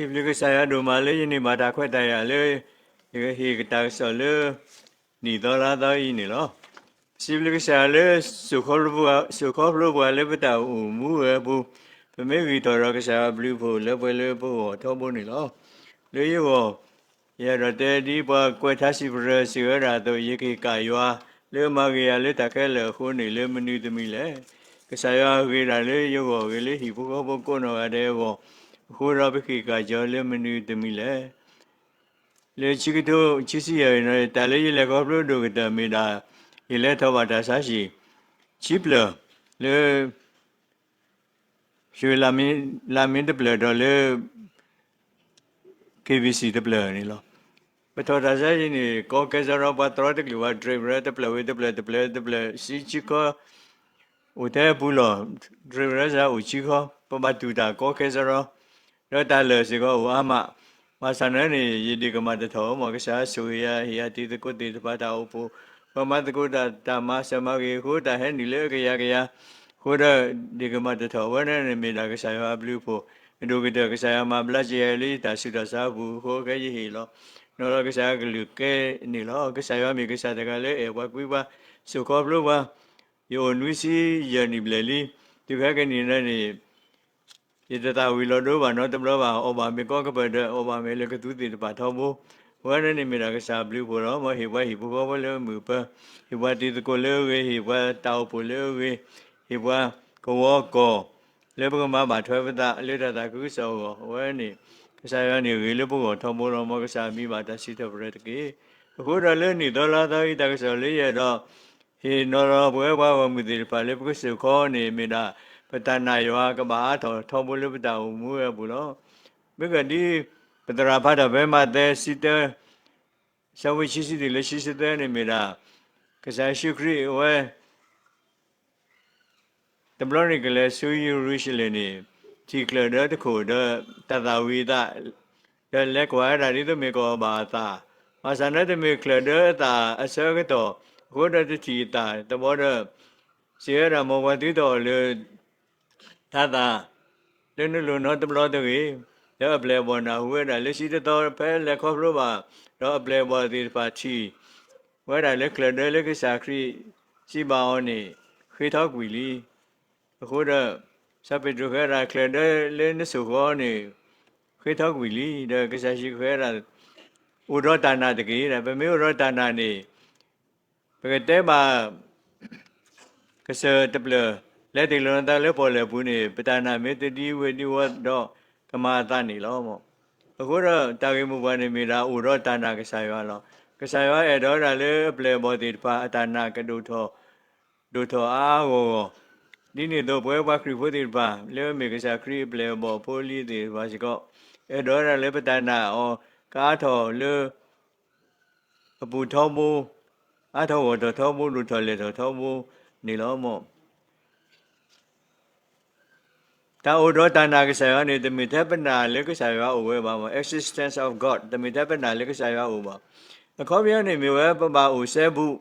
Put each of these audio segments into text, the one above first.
စံးဘျုးကစၢ်ယွၤဒိၣ်မးလၢယန့ၢ်ဘၣ်တၢ်ခွဲးတၢ်ယာ်လၢ ယကဟ့ၣ်ကတၢ်ကစီၣ်လၢ နံၣ်သီလါသီအံၤန့ၣ်လီၤ. စံးဘျုးကစၢ်ယွၤလၢ စိာ်ခီဖျိပှၤလၢပတၢ်အိၣ်မူအပူၤ, ပမ့ၢ်ဂံၢ်ထီၣ်ဒီးကစၢ်ယွၤအဘျုးအဖှိၣ်လၢပှဲၤလၢပဂီၢ်ထီဘိန့ၣ်လီၤ. လၢယဂီၢ် ယအဲၣ်ဒိးတဲဒ်ပှၤကွဲးထါစံးပတြၢၤစံးဝဲဒၣ်အသိး, ယက့ၤကၣ်ယွၤလၢမၤဂ့ၤယၤလၢတၢ်ခဲလၢာ်အဃိန့ၣ် လၢမနုၤတမံၤလဲၣ်. ကစၢ်ယွၤဂ့ၤဒၣ်လၢယဂီၢ်ဂ့ၤလၢဟံၣ်ဖိဃီဖိကိးနီၢ်ဂၤဒဲးအဂီၢ်, အဃိဒီးပက့ၤကၣ်ယွၤလၢမနုၤတမံၤလဲၣ်. လၢဆံကထိဆံဆံယဲၢ်န့ၣ် တၢ်လၢယလဲၤခီဖျိဒိၣ်ကတၢၢ်မ့ၢ်ဒၣ် ယလဲၤထီၣ်ဘၣ်တၢ်ဆါဟံၣ် ဆံဖျၢၣ် လၢ ရွှေလမင်းတဖျၢၣ်ဒီးလၢ KBC တဖျၢၣ်န့ၣ်လီၤ. ပထီၣ်တၢ်ဆါဟံၣ်န့ၣ် ကီခဲစရီ ပှၤတြီတကလုာ်ဝဲ driver တဖျၢၣ်ဝံၤတဖျၢၣ် တဖျၢၣ်တဖျၢၣ် ဆံဆံခီ အိၣ်ထဲအပူၤလီၤ. driver စ့ၢ်အိၣ်ဆံခီ ပဘၣ်တူၢ်တၢ်ကီခဲစရီ ဒီးတၢ်လၢာ်စ့ၢ်ကီးအိၣ်အါမး, ဘၣ်ဆၣ်န့ၣ်န့ၣ် ယဒ့ၣ်ကမၣ်တထီၣ်မး ကစၢ်ယွၤဆိၣ်ဂ့ၤယၤ ဟ့ၣ်ယၤတံၤသကိးသ့ၣ်တဖၣ်တၢ်အိၣ်ဖှိၣ်, ပှၤမၤသကိးတၢ် တၢ်မၤစၢၤမၤဂ့ၤအဃိ တၢ်ဟဲနုာ်လၢအကယၤကယၤ, အဃိဒီးဒ့ၣ်ကမၣ်တထီၣ်ဝဲန့ၣ်န့ၣ် မ့ၢ်ဒၣ်ကစၢ်ယွၤအဘျုးအဖှိၣ်, အဒိၣ်ကတၢၢ် ကစၢ်ယွၤမၤဘျါစ့ၢ်ကီးယၤလၢယတၢ်ဆူးတၢ်ဆါအပူၤအဃိ ခဲယဟ့ၣ်လီၤ နီၢ်လီၤကစၢ်ယွၤကလုၢ်ကဲန့ၣ်လီၤ. ကစၢ်ယွၤမ့ၢ်ကစၢ်တဂၤလၢအဲၣ်ပှၤကွံပှၤ စိာ်ခီဖျိပှၤ, ယအိၣ်နွံဆံယဲၢ်နံၣ်ဘျဲၣ်လံ, တုၤခဲကနံၣ်န့ၣ်န့ၣ် ယတသၣ်ဝံၤလီၤဒိဘၣ်နီတဘျီဘၣ်, အီၣ်ဘၣ်မ့ၤကီကပၢၢ်ဒီး အီၣ်ဘၣ်မ့ၤလၢကသူသ့ၣ်တဖၣ်ထီဘိ, အဝဲန့ၣ်န့ၣ်မ့ၢ်ဒၣ်ကစၢ်အဘျုးအဖှိၣ်လီၤ. မ်ဟ့ၣ်ပှၤဟံၣ်ဖိဃီဖိလၢမုာ်ပၢၤ, ဟ့ၣ်ပှၤတံၤသကိးလၢအဂ့ၤ, ဟ့ၣ်ပှၤတၢ်အိၣ်ဖှိၣ်လၢအဂ့ၤ, ဟ့ၣ်ပှၤကဝီၤကီၢ် လၢပကမၤဘၣ်ထွဲပသးလၢတၢ်သးခုကစီၣ်အဂီၢ်, အဝဲန့ၣ် ကစၢ်ယွၤန့ၣ်ဂ့ၤလၢပဂီၢ်ထီဘိလီၤ. မ်ကစၢ်အမံၤဘၣ်တၢ်စံးထီၣ်ပတြၢၤတက့ၢ်. အဃိဒီးလၢနံၣ်သီလါသီအံၤ တၢ်ကစီၣ်လၢယအဲၣ်ဒိး ဟ့ၣ်နီၤလီၤပဝဲပှၤဂီၢ်မုၢ်သ့ၣ်တဖၣ်လၢပကစိာ်ခီန့ၣ် မ့ၢ်ဒၣ် ပတၢ်နာ်ယွၤကဘၣ်အါထီၣ်ထီဘိလၢပတၢ်အိၣ်မူဝဲအပူၤလီၤ. မ့ၢ်ကဒ် ပသရၣ်ဖးတၢ်ဖဲမးသဲ ဆံတၢ ဆၢဖိခံဆံတုၤလၢခံဆံသၢန့ၣ်မ့ၢ်ဒၣ် ကစၢ်ယ့ၣ်ၡူးခရံာ်အဝဲ တဘျီန့ၣ်ကလဲၤဆူယရူၤၡလ့ၣ်န့ၣ် ထံၣ်ချၢၣ်ဒၢတခိၣ်ဒီးတၢ်သၣ်ဝံၤအသး ဒီးလဲၤကွၢ်ဝဲဒၣ်ဒ်သိးမ့ၢ်ကအီၣ်ဘၣ်အသး, ဘၣ်ဆၣ်န့ၣ်တမ့ၢ်ချၢၣ်ဒၢအသးအဆၢကတီၢ် အဃိဒီးတထံၣ်အသးတဘျီဒီး စံးဝဲဒၣ် မ်ပှၤသုတအီၣ်လၢ တၢ်သၣ် လၢနလိၤနီတဘျီတဂ့ၤ, ဒီးအပျဲၢ်အဘီၣ်နၢ်ဟူဝဲဒၣ်လၢဆံတသီဖဲလဲၤခီဖျိဘၣ်, ဒီးအပျဲၢ်အဘီၣ်သ့ၣ်တဖၣ်ထံၣ်ဝဲဒၣ်လၢချၢၣ်ဒၢလၢကစၢ်ခရံာ်စံးဘၣ်အီၤန့ၣ် ဃ့ထီကွံာ်လံ. အဃိဒီး စီၤပ့းတရူးဃဲဒၣ်ချၢၣ်ဒၢလၢနစိာ်ဃီန့ၣ် ဃ့ထီကွံာ်လံ, ဒီးကစၢ်ယ့ၣ်ၡူးဃဲဒၣ် အိၣ်ဒီးတၢ်နာ်တက့ၢ်. ပမ့ၢ်အိၣ်ဒီးတၢ်နာ်န့ၣ် ပကတဲဘၣ် ကစၢၢ်တဖျၢၣ် လဲၤတ့ၢ်လီၤနသးလၢပီၣ်လဲၣ်ပူၤန့ၣ် ပတၢ်နာ်မ့ၢ်တဒံဝ့ၤဒံဝီၤဒီး ကမၤအသးန့ၣ်လီၤ. အဃိဒီးတၢ်ဂ့ၢ်မိၢ်ပှၢ်န့ၣ်မ့ၢ်ဒၣ်အိၣ်ဒီးတၢ်နာ်ကစၢ်ယွၤလီၤ. ကစၢ်ယွၤအဲၣ်ဒိးဝဲဒၣ်လၢအပျဲၢ်အဘီၣ်သ့ၣ်တဖၣ်အတၢ်နာ်ကဒိၣ်ထီၣ် ဒိၣ်ထီၣ်အါအါဂီၢ်ဂီၢ်, ဒ်န့ၣ်အသိးပဝဲပှၤခရံာ်ဖိသ့ၣ်တဖၣ် လၢအမ့ၢ်ကစၢ်ခရံာ်အပျဲၢ်အဘီၣ်ဖိလံၤသ့ၣ်တဖၣ်စ့ၢ်ကီး အဲၣ်ဒိးဝဲဒၣ်လၢပတၢ်နာ်အီၤ ကအါထီၣ်လၢ အပူၤထီဘိ, အါထီၣ်ဂီၢ်ထီၣ်ထီဘိ ဒိၣ်ထီၣ်လဲၢ်ထီၣ်ထီဘိန့ၣ်လီၤ. တၢ်အိၣ်ဒီးတၢ်နာ်ကစၢ်ယွၤန့ၣ် တမ့ၢ်ထဲပနာ်လၢကစၢ်ယွၤအိၣ်ဝဲဘၣ်, existence of God တမ့ၢ်ထဲပနာ်လၢကစၢ်ယွၤအိၣ်ဘၣ်. အခီပညီန့ၣ်မ့ၢ်ဝဲပဘၣ်အိၣ်စဲဘူး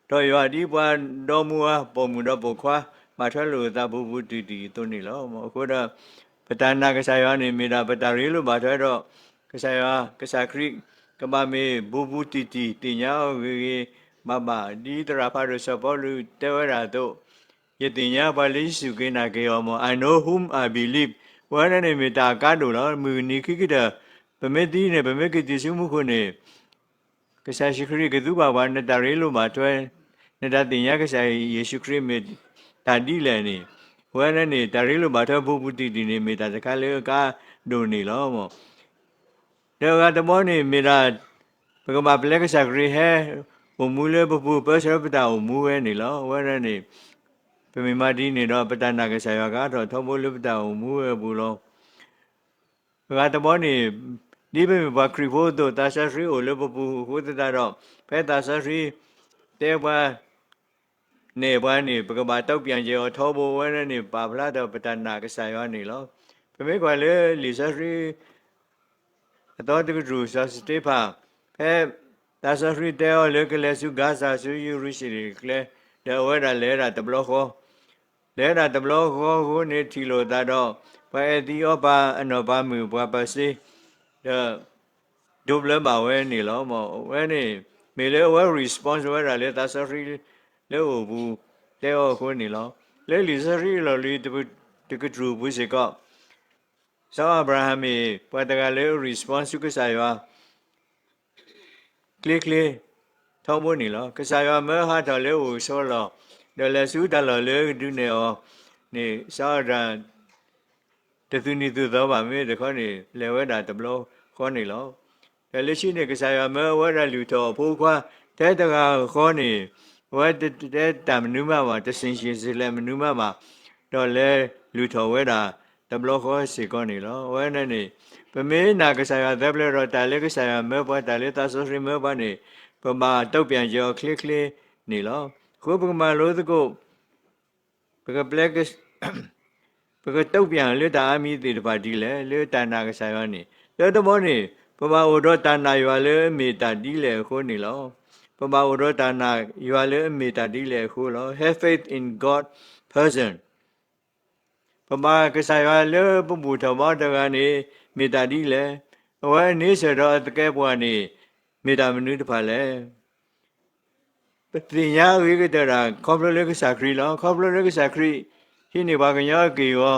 ဒီးယွၤဒ်ပှၤဒီမါဝၤ ပိာ်မုၣ်ဒီးပိာ်ခွါ ဘၣ်ထွဲလိာ်အသးပူၤပူၤတံၢ်တံၢ်အသိးန့ၣ်လီၤ. အဃိဒီး ပတၢ်နာ်ကစၢ်ယွၤန့ၣ် မ့ၢ်ဒၣ်ပတၢ်ရ့လိာ်ဘၣ်ထွဲဒီး ကစၢ်ယွၤ ကစၢ်ခရံာ် ကဘၣ်မ့ၢ်ပူၤပူၤတံၢ်တံၢ် သ့ၣ်ညါအီၤဂ့ၤဂ့ၤဘၣ်ဘၣ် ဒ်သရၣ်ဖးဒိၣ်စီၤပီလူးတဲဝဲဒၣ်အသိး, ယသ့ၣ်ညါပှၤလၢယစူၢ်က့ၤနာ်က့ၤအီၤမး, I know whom I believe. အဝဲန့ၣ်န့ၣ်မ့ၢ်တၢ်အကါဒိၣ်လီၤ. မုၢ်နံၤခံကတၢၢ် ပမ့ၢ်သံန့ၣ် ပမ့ၢ်က့ၤတုၤဆူမူခိၣ်န့ၣ် ကစၢ်ယ့ၣ်ၡူးခရံာ်ကသူဘၣ်ပှၤ နတၢ်ရ့လိာ်ဘၣ်ထွဲ, နတၢ်သ့ၣ်ညါကစၢ်ယ့ၣ်ၡူးခရံာ်မ့ၢ်တၢ်ဒ်လဲၣ်န့ၣ်, အဝဲန့ၣ်န့ၣ် တၢ်ရ့လိာ်ဘၣ်ထွဲပူၤပူၤတံၢ်တံၢ်န့ၣ် မ့ၢ်တၢ်တခါလၢအကါဒိၣ်န့ၣ်လီၤ. ဒီးအဂၤတဘီန့ၣ်မ့ၢ်ဒၣ် ပကဘၣ်ပျဲကစၢ်ခရံာ်ဟဲ အိၣ်မူလၢပပူၤ ပၢဆှၢပတၢ်အိၣ်မူဝဲန့ၣ်လီၤ. အဝဲန့ၣ်န့ၣ် ပမ့ၢ်မၤဒ်န့ၣ်ဒီး ပတၢ်နာ်ကစၢ်ယွၤကအါထီၣ်ထီဘိလၢပတၢ်အိၣ်မူဝဲအပူၤလီၤ. အဂၤတဘီန့ၣ် ဒ်ပမ့ၢ်ပှၤခရံာ်ဖိအသိး သးစီဆှံအိၣ်လၢပပူၤအဃိသတးဒီး ဖဲသးစီဆှံတဲပှၤ နဲၣ်ပှၤန့ၣ် ပကဘၣ်တီပၠးက့ၤအီၤထီဘိ အဝဲန့ၣ်န့ၣ် ပာ်ဖျါထီၣ်ပတၢ်နာ်ကစၢ်ယွၤန့ၣ်လီၤ. ပမ့ၢ်ကွၢ်လၢလံာ်စီဆှံ အသီတကတြူၢ် စီၤစတ့ဖၣ် ဖဲ သးစီဆှံတဲအီၤလၢကလဲၤဆူကါစၤ ဆူယရူၤၡလ့ၣ်အကျဲ ဒီးအဝဲဒၣ်လဲၤဝဲဒၣ်တဘျီဃီ လဲၤဝဲဒၣ်တဘျီဃီအဃိန့ၣ် ထံၣ်လိာ်သးဒီး ပှၤအဲးသံအီပၤ အနီၢ်ပၤမုၣ် ပှၤပၢၤစ့ ဒီး ဒိးဘျၢဘၣ်ဝဲန့ၣ်လီၤ. အဝဲန့ၣ် မ့ၢ်လၢအဝဲ response ဝဲဒၣ်လၢသးစီဆှံလၢအအိၣ်ပူၤ တဲအီၤအဃိန့ၣ်လီၤ. လၢလံာ်စီဆှံအလီၢ်လံၤတကတြူၢ်အပူၤစ့ၢ်ကီး စီၤအၤဘြၤဟၣ်မ့ၢ်ပှၤတဂၤလၢ response ဆူကစၢ်ယွၤ ချ့ချ့ထီဘိန့ၣ်လီၤ. ကစၢ်ယွၤမၢဟးထီၣ်လၢအအိၣ်အဆိလီၤ ဒီးလဲၤဆူတၢ်လီၢ်လၢကဒုးနဲၣ်အီၤန့ၣ် စီၤအၤဘြၤဟၣ် တသူၣ်နံၤသူၣ်သီဘၣ် မ့ၢ်တခီန့ၣ် လဲၤဝဲဒၣ်တဘျီဃီန့ၣ်လီၤ. ဒီးလၢခံန့ၣ် ကစၢ်ယွၤမၢအဝဲဒၣ်လုၢ်ထီၣ်အဖိခွါ ထဲတဂၤဃီန့ၣ် အဝဲတတဲတၢ်မနုၤမးဘၣ်, တဆံးဆံးလဲမနုၤမးဘၣ်, ဒီးလဲၤလုၢ်ထီၣ်ဝဲဒၣ်တဘျီဃီစ့ၢ်ကီးန့ၣ်လီၤ. အဝဲန့ၣ်န့ၣ် ပမ့ၢ်နာ်ကစၢ်ယွၤသၢပျၢၤဒီး တၢ်လၢကစၢ်ယွၤမၢပှၤ တၢ်လၢသးစီဆှံမၢပှၤန့ၣ် ပဘၣ်တုံ့ပြန်က့ၤအီၤချ့ချ့န့ၣ်လီၤ. အဃိပကမၤလိသကိး ပကပျဲ ပကတုံ့ပြန်လၢတၢ်အါမံၤသ့ၣ်တဖၣ်ဒ်လဲၣ် လၢတၢ်နာ်ကစၢ်ယွၤန့ၣ် သၢတဘီန့ၣ် ပဘၣ်အိၣ်ဒီးတၢ်နာ်ယွၤလၢအမ့ၢ်တၢ်ဒ်လဲၣ်အဃိန့ၣ်လီၤ. ပဘၣ်အိၣ်ဒီးတၢ်နာ်ယွၤလၢအမ့ၢ်တၢ်ဒ်လဲၣ်အဃိလီၤ. Have faith in God person. ပဘၣ်ကစၢ်ယွၤလၢပဘူၣ်ထီၣ်ဘါတဂၤန့ၣ် မ့ၢ်တၢ်ဒ်လဲၣ်. အဝဲအန့ဆၢၣ်ဒီးအသကဲးပဝးန့ၣ် မ့ၢ်တၢ်မနုၤတဖၣ်လဲၣ်. ပသ့ၣ်ညါအဂ့ၤကတၢၢ်ဒၣ် ခီဖျိလၢကစၢ်ခရံာ်လီၤ. ခီဖျိလၢကစၢ်ခရံာ် ဟံးန့ၢ်ပှၤကညီအက့ၢ်အဂီၤ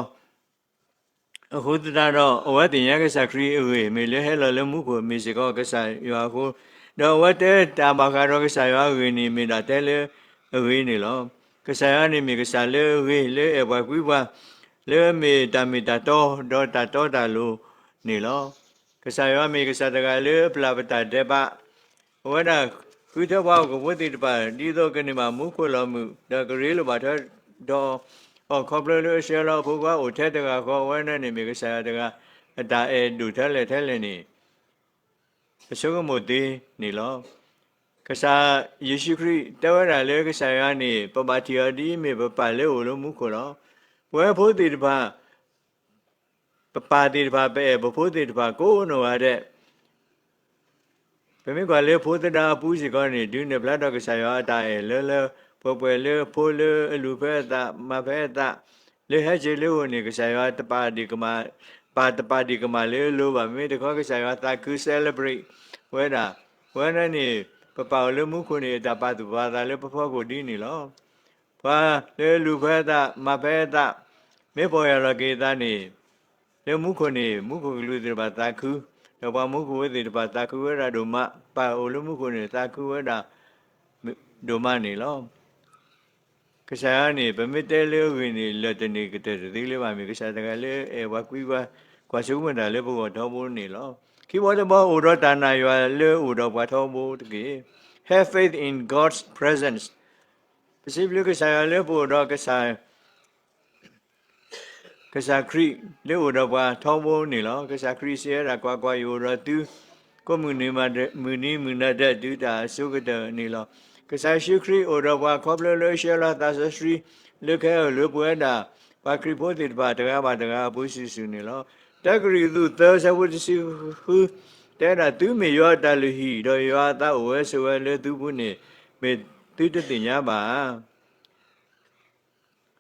အဃိသတးဒီး အဝဲသ့ၣ်ညါကစၢ်ခရံာ်အဂ့ၢ် မ့ၢ်လၢဟဲလီၤလၢမူခိၣ် မ့ၢ်စ့ၢ်ကီးကစၢ်ယွၤအဃိ, ဒီးအဝဲတဲတၢ်ဘၣ်ဃးဒီးကစၢ်ယွၤအဂ့ၢ်န့ၣ် မ့ၢ်ဒၣ်တဲလၢအဂ့ၤန့ၣ်လီၤ. ကစၢ်ယွၤန့ၣ်မ့ၢ်ကစၢ်လၢအဂ့ၤ လၢအအဲၣ်ပှၤကွံပှၤ, လၢအမ့ၢ်တၢ်မ့ၢ်တၢ်တီ ဒီးတၢ်တီတၢ်လိၤန့ၣ်လီၤ. ကစၢ်ယွၤမ့ၢ်ကစၢ်တဂၤလၢအပျၢ်ပတၢ်ဒဲးဘး အဝဲဒၣ်ဃုထၢပှၤဟီၣ်ခိၣ်ဖိသ့ၣ်တဖၣ် ဒ်သိးကန့ၢ်ဘၣ်မူခိၣ်လီၤမုၢ် ဒီးကရ့လိာ်ဘၣ်ထီၣ်ဒီးအီၤ ခီဖျိလၢအဆှၢလီၤအဖိခွါအိၣ်ထဲတဂၤဃီ အဝဲန့ၣ်န့ၣ်မ့ၢ်ကစၢ်ယွၤတဂၤ အတၢ်အဲၣ်ဒိၣ်ထဲလဲၣ်ထဲလဲၣ်န့ၣ် ပဆိကမိၣ်သ့န့ၣ်လီၤ. ကစၢ်ယ့ၣ်ၡူးခရံာ်တဲဝဲဒၣ်လၢကစၢ်ယွၤန့ၣ် ပဘၣ်ထံၣ်အီၤဒ်အမ့ၢ်ပပၢ်လၢအအိၣ်လၢမူခိၣ်လီၤ. ပဝဲဖိသ့ၣ်တဖၣ် ပပၢ်သ့ၣ်တဖၣ် ပအဲၣ်ပဖိသ့ၣ်တဖၣ်ကိးနီၢ်ဂၤဒဲး ပမ့ၢ်ကွၢ်လၢဖိသဒါအပူၤစ့ၢ်ကီးန့ၣ် ဒုးနဲၣ်ဖျါထီၣ်ကစၢ်ယွၤအတၢ်အဲၣ်လၢလၢပှဲၤပှဲၤလၢဖိလၢအလူၤဖဲအသး မၤဖဲအသး လၢဟဲက့ၤလၢအအိၣ်န့ၣ် ကစၢ်ယွၤတပာ်ဒံးကမၣ် ပာ်တပာ်ဒံးကမၣ်လၢအလိၤဘၣ်. မ့ၢ်တခီကစၢ်ယွၤသးခု celebrate ဝဲဒၣ် ဝဲဒၣ်န့ၣ် ပပၢ်အိၣ်လၢမူခိၣ်န့ၣ် အတၢ်ပာ်သူၣ်ပာ်သးလၢပဖီခိၣ်ဒ်န့ၣ်လီၤ. ပှၤလၢအလူၤဖဲအသး မၤဖဲအသး မ့ၢ်ပီၢ်ယၢ်လီၤက့ၤအသးန့ၣ် လၢမူခိၣ်န့ၣ် မူခိၣ်ကလူးသ့ၣ်တဖၣ်သးခု, ဒီးပှၤမူခိၣ်ဖိသ့ၣ်တဖၣ်သးခုဝဲဒၣ်ဒိၣ်မး, ပၢ်အိၣ်လၢမူခိၣ်န့ၣ် သးခုဝဲဒၣ်ဒိၣ်မးန့ၣ်လီၤ. ကစၢ်ယွၤန့ၣ် ပမ့ၢ်တဲလၢအဂ့ၢ်န့ၣ် လၢာ်တန့ၢ်ကတၢၢ်တသ့လၢၤဘၣ်. မ့ၢ်ကစၢ်တဂၤလၢအအဲၣ်ပှၤကွံပှၤ ကွၢ်ဆိကမိၣ်တၢ်လၢပဂီၢ်ထီဘိန့ၣ်လီၤ. ခံဘီတဘီ အိၣ်ဒီးတၢ်နာ်ယွၤလၢအအိၣ်ဒီးပှၤထီဘိတက့ၢ်. Have faith in God's presence. ပစံးဘျုးကစၢ်ယွၤလၢပအိၣ်ဒီးကစၢ် ကစၢ်ခရံာ်လၢအအိၣ်ဒီးပှၤထီဘိန့ၣ်လီၤ. ကစၢ်ခရံာ်စံးဝဲဒၣ် ကွၢ်ကွၢ်, ယအိၣ်ဒီးသု ကိးမုၢ်နံၤမုၢ်နံၤဒဲး တုၤတၢ်အစိၤကတၢၢ်န့ၣ်လီၤ. ကစၢ်ယ့ၣ်ၡူးခရံာ်အိၣ်ဒီးပှၤခီဖျိလၢအဆှၢလီၤသးစီဆှံ လၢကဟဲအိၣ်လၢပဝဲဒၣ် ပှၤခရံာ်ဖိသ့ၣ်တဖၣ်တဂၤဘၣ်တဂၤအပူၤစုာ်စုာ်န့ၣ်လီၤ. တၢကရံၣ်သူး သၢ ဆၢဖိတဆံဃု တဲဒၣ် သုမ့ၢ်ယွၤအတၢ်လုၢ်ဟံၣ် ဒီးယွၤအသးအိၣ်ဝဲဆိးဝဲလၢသုပူၤန့ၣ် မ့ၢ်သုတသ့ၣ်ညါဘၣ်ဧါ.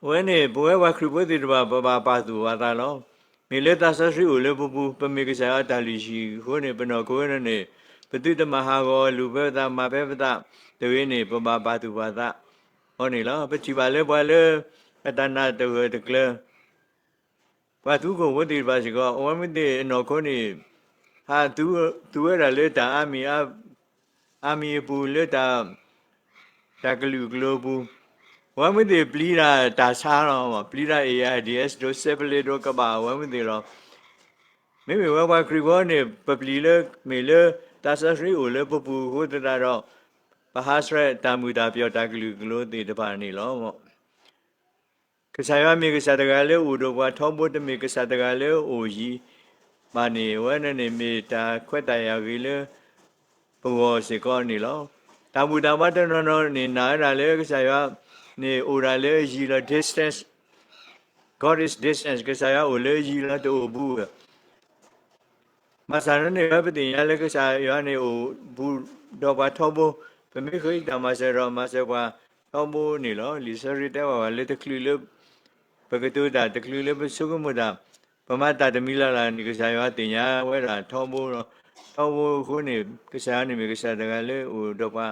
အဝဲန့ၣ် ပဝဲပှၤခရံာ်ဖိသ့ၣ်တဖၣ် ပဘၣ်ပာ်သူၣ်ပာ်သးလီၤ. မ့ၢ်လၢသးစီဆှံအိၣ်လၢပပူၤ ပမ့ၢ်ကစၢ်ယွၤအတၢ်လုၢ်ဟံၣ်အဃိန့ၣ် ပနီၢ်ခိဝဲဒၣ်န့ၣ် ပသုတမၤဟးဂီၤလူၤဖဲပသး မၤဖဲပသးတဂ့ၤန့ၣ် ပဘၣ်ပာ်သူၣ်ပာ်သးအီၤန့ၣ်လီၤ. ပထံၣ်ဘၣ်လၢပှၤလၢ အတၢ်နာ်တဂၢၢ်တကျၢၤ ပှၤသူခိၣ်ဖိသ့ၣ်တဖၣ်စ့ၢ်ကီး အဝဲမ့ၢ်သ့ၣ်အနီၢ်ခိန့ၣ် ဟးသူဝဲဒၣ်လၢတၢ်အါမံၤ အါမံၤအပူၤ လၢတၢ် တၢ်ကလုာ်ကလိၤအပူၤ, အဝဲမ့ၢ်သ့ၣ်ပျံၤတၢ်တၢ်ဆါလီၤ, ပျံၤတၢ် AIDS ဒိ syphilis ဒိ ကဘၣ်အဝဲမ့ၢ်သ့ၣ်လီၤ. မ့မ့ၢ်ဝဲပှၤခရံာ်ဖိန့ၣ် ပပျံၤလၢ မ့ၢ်လၢသးစီဆှံအိၣ်လၢပပူၤအဃိသတးဒီး ပဟးဆှဲးတၢ်မုာ်တၢ်ပျီၢ်တၢ်ကလုာ်ကလိၤသ့ၣ်တဖၣ်န့ၣ်လီၤ. ကစၢ်ယွၤမ့ၢ်ကစၢ်တဂၤလၢအိၣ်ဒီးပှၤထီဘိ တမ့ၢ်ကစၢ်တဂၤလၢအိၣ်ယံၤဘၣ်န့ၣ် အဝဲန့ၣ်န့ၣ်မ့ၢ်တၢ်ခွဲးတၢ်ယာ်ဂ့ၤလၢပဂီၢ်စ့ၢ်ကီးန့ၣ်လီၤ. တၢ်ဘူၣ်တၢ်ဘါတနီၤနီၤန့ၣ် နာ်ဝဲဒၣ်လၢကစၢ်ယွၤန့ၣ်အိၣ်ဒၣ်လၢအယံၤလီၤ distance, God is distance, ကစၢ်ယွၤအိၣ်လၢအယံၤလီၤ တအိၣ်ဘူးဧါ. ဘၣ်ဆၣ်န့ၣ်ဝဲပသ့ၣ်ညါလၢကစၢ်ယွၤန့ၣ်အိၣ်ဘူးဒီးပှၤထီဘိ, ပမ့ၢ်ဃ့တၢ်မၤစၢၤဒီးမၤစၢၤပှၤထီဘိန့ၣ်လီၤ. လံာ်စီဆှံတဲဘၣ်ပှၤလၢတချုးလၢ ပကတိၤတၢ် တချုးလၢပဆိကမိၣ်တၢ် ပမၤတၢ်တမံၤလၢ်လၢ်န့ၣ် ကစၢ်ယွၤသ့ၣ်ညါဝဲဒၣ်ထီဘိလီၤ. ထီဘိအဃိန့ၣ် ကစၢ်ယွၤန့ၣ်မ့ၢ်ကစၢ်တဂၤလၢအိၣ်ဒီးပှၤ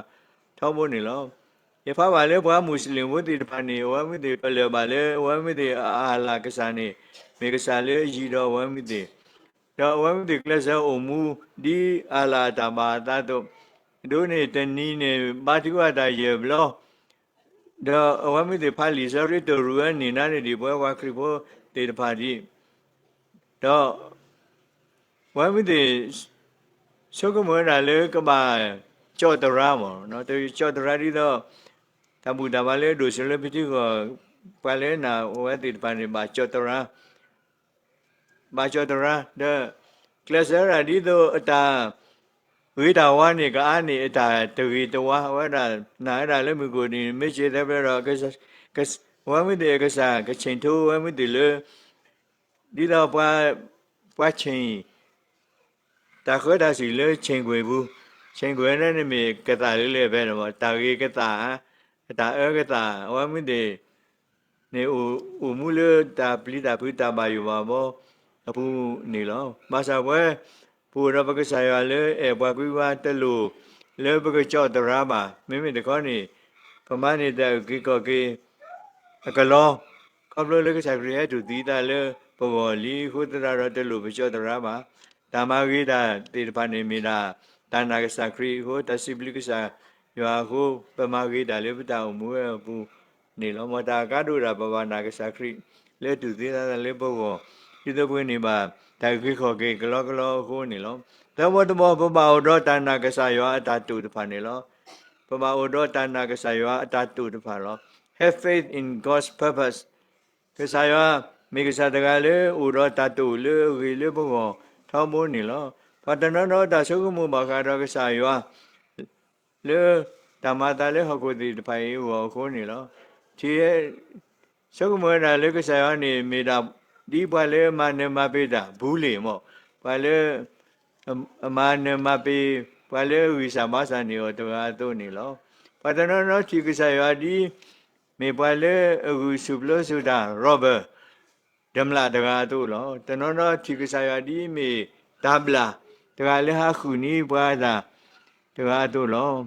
ထီဘိန့ၣ်လီၤ. ယဖးဘၣ်လၢပှၤမူးစလ့ၣ်ဖိသ့ၣ်တဖၣ်န့ၣ် အဝဲမုၢ်သ့ၣ်ပလၢၢ်ဘၣ်လၢ အဝဲမုၢ်သ့ၣ်အအၤလးကစၢ်န့ၣ် မ့ၢ်ကစၢ်လၢအယံၤဒီးအဝဲမုၢ်သ့ၣ် ဒီးအဝဲမုၢ်သ့ၣ်ကျဲးစၢးအိၣ်မူ ဒ်အၤလးအတၢ်ဘၣ်အသးအသိး, အဒိန့ၣ်တနံၤန့ၣ် ဘါထုကဖၣ်တၢ်ယဲၢ်ဘျီ, ဒီးအဝဲမုၢ်သ့ၣ်ဖးလံာ်စီဆှံတရူးအန့ၢ်နါန့ၣ်ဒံး ပဝဲပှၤခရံာ်ဖိသ့ၣ်တဖၣ်ဒံး, ဒီး အဝဲမုၢ်သ့ၣ် ဆိကမိၣ်ဝဲဒၣ်လၢကဘၣ်ကၠီၣ်သရါမး, ကၠီၣ်သရါဒ်သိး တၢ်ဘူၣ်တၢ်ဘါလၢအဒိၣ်စိလၢပထံဂီၢ်, ပှၤလၢနာ်အဝဲသ့ၣ်တဖၣ်န့ၣ် ဘၣ်ကၠီၣ်သရါ, ဘၣ်ကၠီၣ်သရါ, ဒီး ကျဲးစၢးဝဲဒၣ်ဒ်သိးအတၢ်ဂ့ၤတၢ်ဝါန့ၣ် ကအါန့ၢ်အတၢ်တဂ့ၤတဝါ, အဝဲဒၣ်နာ်ဝဲဒၣ်လၢမုၢ်ကိၣ်န့ၣ် မ့ၢ်စ့သၢဖျၢၣ်ဒီး အဝဲမုၢ်သ့ၣ်အကစၢ်ကဆ့ၣ်ထိဝဲမုၢ်သ့ၣ်လၢ ဒ်သိး ပှၤဆ့ၣ် တၢ်ဃၢတၢ်စူၢ်လၢဆ့ၣ်ကွဲၢ်ပူၤ, ဆ့ၣ်ကွဲၢ်န့ၣ်မ့ၢ်ကသးလၢလၢပှဲၤဒီး တၢ်ဂ့ၤကသး, အတၢ်အၢကသး, အဝဲမုၢ်သ့ၣ်န့ၣ် အိၣ်မူလၢတၢ်ပျံၤတၢ်ဖုးတၢ်ဘၣ်ယိၣ်ဘၣ်ဘီအပူၤန့ၣ်လီၤ. ဘၣ်ဆၣ်ပဝဲ ပအိၣ်ဒီးပကစၢ်ယွၤလၢအဲၣ်ပှၤကွံပှၤတလိၣ်လၢပကကၠီၣ်သရါဘၣ်. မ့မ့ၢ်တခီန့ၣ် ပမၤန့ၢ်တၢ်အုၣ်က့ၤခီၣ်က့ၤအကလီ ခီဖျိလၢကစၢ်ခရံာ်ဟဲတူၢ်သံသးလၢပဂီၢ်လံအဃိသတးဒီး တလိၣ်ပကၠီၣ်သရါဘၣ်. တၢ်မၤဂ့ၤတၢ်သ့ၣ်တဖၣ်န့ၣ်မ့ၢ်ဒၣ် တၢ်နာ်ကစၢ်ခရံာ်အဃိ တၢ်စံးဘျုးကစၢ်ယွၤအဃိ ပမၤဂ့ၤတၢ်လၢပတၢ်အိၣ်မူဝဲအပူၤန့ၣ်လီၤ. မ်တၢ်အကါဒိၣ်ဒၣ် ပဘၣ်နာ်ကစၢ်ခရံာ်လၢတူၢ်သံသးလၢပဂီၢ် ဒ်သိးပကန့ၢ်ဘၣ် တၢ်အုၣ်က့ၤခီၣ်က့ၤကလီကလီအဃိန့ၣ်လီၤ. သၢဘီတဘီ ပဘၣ်အိၣ်ဒီးတၢ်နာ်ကစၢ်ယွၤအတၢ်တိာ်တဖၣ်န့ၣ်လီၤ. ပဘၣ်အိၣ်ဒီးတၢ်နာ်ကစၢ်ယွၤအတၢ်တိာ်တဖၣ်လီၤ. Have faith in God's purpose. ကစၢ်ယွၤမ့ၢ်ကစၢ်တဂၤလၢအိၣ်ဒီးတၢ်တိာ်လၢအဂ့ၤလၢပဂီၢ်ထီဘိန့ၣ်လီၤ. ပှၤတနီၤနီၤတၢ်ဆိကမိၣ်ဘၣ်ဃးဒီးကစၢ်ယွၤ လၢတၢ်မၤအသးလၢဟီၣ်ခိၣ်သ့ၣ်တဖၣ်အံၤအဂီၢ်အဃိန့ၣ်လီၤ. ထံၣ် ဆိကမိၣ်ဝဲဒၣ်လၢကစၢ်ယွၤန့ၣ် မ့ၢ်ဒၣ်ဒ်ပှၤလၢအမၤနၢၤမၤပှဲၤတၢ် bully မး, ပှၤလၢ အမၤနၢၤမၤပှဲၤ ပှၤလၢအဂံၢ်စၢ်ဘါစၢ်န့ၢ်အီၤတဂၤအသိးန့ၣ်လီၤ. ပှၤတနီၤနီၤထံၣ်ကစၢ်ယွၤဒ် မ့ၢ်ပှၤလၢအဂုာ်ဆူၣ်ပျိဆူၣ်တၢ် robber ဒၢးမျးတဂၤအသိးလီၤ. တနီၤနီၤထံၣ်ကစၢ်ယွၤဒ်မ့ၢ်တၢ်ဘျၣ်တဂၤလၢဟးဃုာ်န့ၢ်ပှၤတၢ်တဂၤအသိးလီၤ.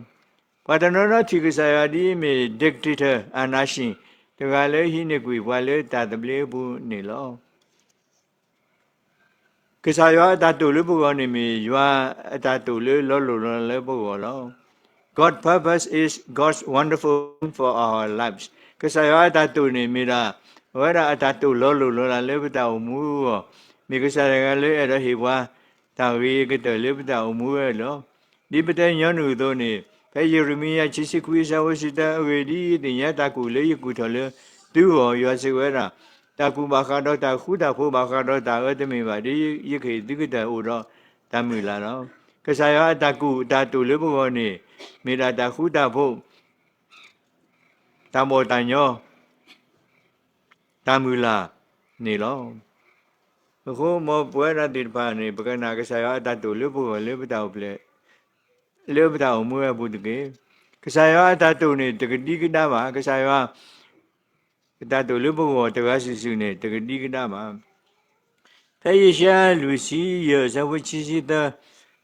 ပှၤတနီၤနီၤထံၣ်ကစၢ်ယွၤဒ်မ့ၢ် dictator အာဏာရှင် တဂၤလၢဟံးန့ၢ်ကွံာ်ပှၤလၢတၢ်သဘျ့အပူၤန့ၣ်လီၤ. ကစၢ်ယွၤအတၢ်တိာ်လၢပဂီၢ်န့ၣ်မ့ၢ် ယွၤအတၢ်တိာ်လၢလီၤလိၢ်လီၤလးလၢပဂီၢ်လီၤ. God's purpose is God's wonderful plan for our lives. ကစၢ်ယွၤအတၢ်တိာ်န့ၣ်မ့ၢ်ဒၣ် အဝဲဒၣ်အတၢ်တိာ်လီၤလိၢ်လီၤလးလၢပတၢ်အိၣ်မူအဂီၢ်, မ့ၢ်ကစၢ်တဂၤလၢအဲၣ်ဒိးဟ့ၣ်ပှၤ တၢ်ဂ့ၤကတၢၢ်လၢပတၢ်အိၣ်မူဝဲလီၤ. ဒ်ပတဲညီနုၢ်အသိးန့ၣ် ဖဲယရမံယၤ ခံဆံခွံ အဆၢဖိတဆံတၢ အဂ့ၢ်ဒ်အံၤ, သ့ၣ်ညါတၢ်ကူၣ်လၢယကူၣ်ထီၣ်လၢသုဂီၢ်, ယွၤစံးဝဲဒၣ်, တၢ်ကူၣ်ဘၣ်ဃးဒီးတၢ်ဃူတၢ်ဖိးဘၣ်ဃးဒီးတၢ်အၢတမ့ၢ်ဘၣ်, ဒ်ယကဟ့ၣ်သုကတၢၢ်အိၣ်ဒီးတၢ်မုၢ်လၢ်လီၤ. ကစၢ်ယွၤအတၢ်ကူၣ်အတၢ်တိာ်လၢပဂီၢ်န့ၣ် မ့ၢ်ဒၣ်တၢ်ဃူတၢ်ဖိး, တၢ်ဘီၣ်တၢ်ညီ, တၢ်မုၢ်လၢ်န့ၣ်လီၤ. အဃိမ်ပဝဲဒၣ်သ့ၣ်တဖၣ်န့ၣ် ပကနာ်ကစၢ်ယွၤအတၢ်တိာ်လၢပဂီၢ်လၢပတၢ်အိၣ်ဖျဲၣ်, လၢပတၢ်အိၣ်မူဝဲအပူၤတက့ၢ်. ကစၢ်ယွၤအတၢ်တိာ်န့ၣ် တကဒံကဒါဘၣ်. ကစၢ်ယွၤ အတၢ်တိာ်လၢပဂီၢ်တဂၤစုာ်စုာ်န့ၣ် တကဒံကဒါဘၣ်. ဖဲယၡါယၤလွံၢ်ဆံယဲၢ် အဆၢဖိခံဆံသၢ,